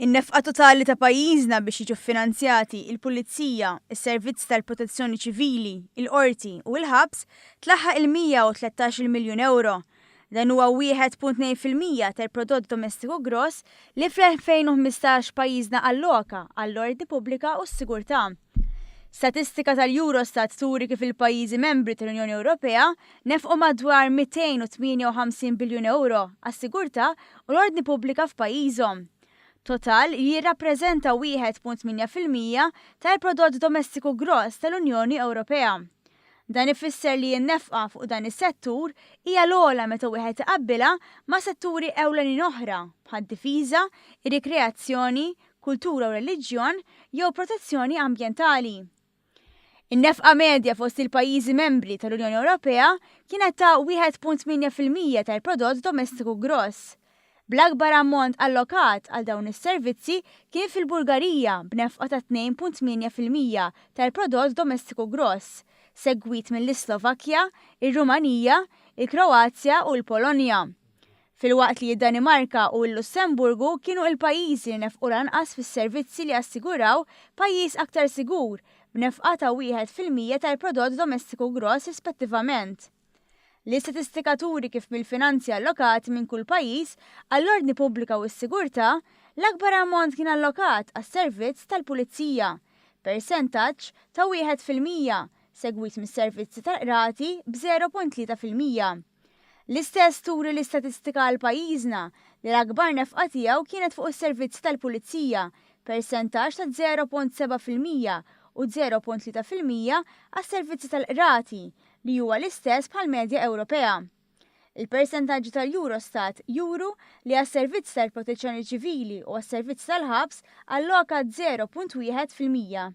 In-nefqa totali ta' pajjiżna biex jiġu ffinanzjati il-Pulizija, is-Servizz tal-Protezzjoni Ċivili, il-Qorti u l-Ħabs tlaħħaq il-113-il miljun ewro. Dan huwa 1.2% tal-Prodott Domestiku Gross li fl-2015 pajjiżna alloka għall-ordni pubblika u s-sigurtà. Statistika tal-Eurostat turi kif il-pajjiżi membri tal-Unjoni Ewropea nefqu madwar 258 biljun ewro għas-sigurtà u l-ordni pubblika f'pajjiżhom. Total li jirrappreżenta 1.8% tal-prodott domestiku gross tal-Unjoni Ewropea. Dan ifisser li n-nefqa fuq dan is-settur hija l-ogħla meta wieħed iqabbilha ma' setturi ewlenin oħra bħad-difiża, ir-rikreazzjoni, kultura u reliġjon jew protezzjoni ambjentali. In-nefqa medja fost il-pajjiżi membri tal-Unjoni Ewropea kienet ta' 1.8% tal-prodott domestiku gross. Bl-akbar ammont allokat għal dawn is-servizzi kien fil-Bulgarija b'nefqa ta' 2.8% tal-prodott domestiku gross, segwit mill-Islovakkja, ir-Rumanija, il-Kroazja u l-Polonja. Filwaqt li d-Danimarka u l-Lussemburgu kienu il-pajjiżi li nefqu l-anqas fis-servizzi li assiguraw pajjiż aktar sigur, b'nefqa ta' 1% tal-prodott domestiku gross rispettivament. L-istatistika turi kif mill-finanzi allokati minn kull pajjiż għall-ordni pubblika u s-sigurtà, l-akbar ammont kien allokat għas-servizz tal-pulizija, persentaġġ ta' 1%, segwit mis-servizzi tal-qrati b'0.3%. L-istess turi l-istatistika għal pajjiżna, li l-akbar nefqa tiegħu kienet fuq is-servizzi tal-pulizija, persentaġġ ta' 0.7% u 0.3% għas-servizzi tal-qrati, li huwa l-istess bħall-medja Ewropea. Il-persentaġġi tal-Eurostat juru li għas-servizz tal-protezzjoni ċivili u għas-servizz tal-ħabs alloka 0.1%.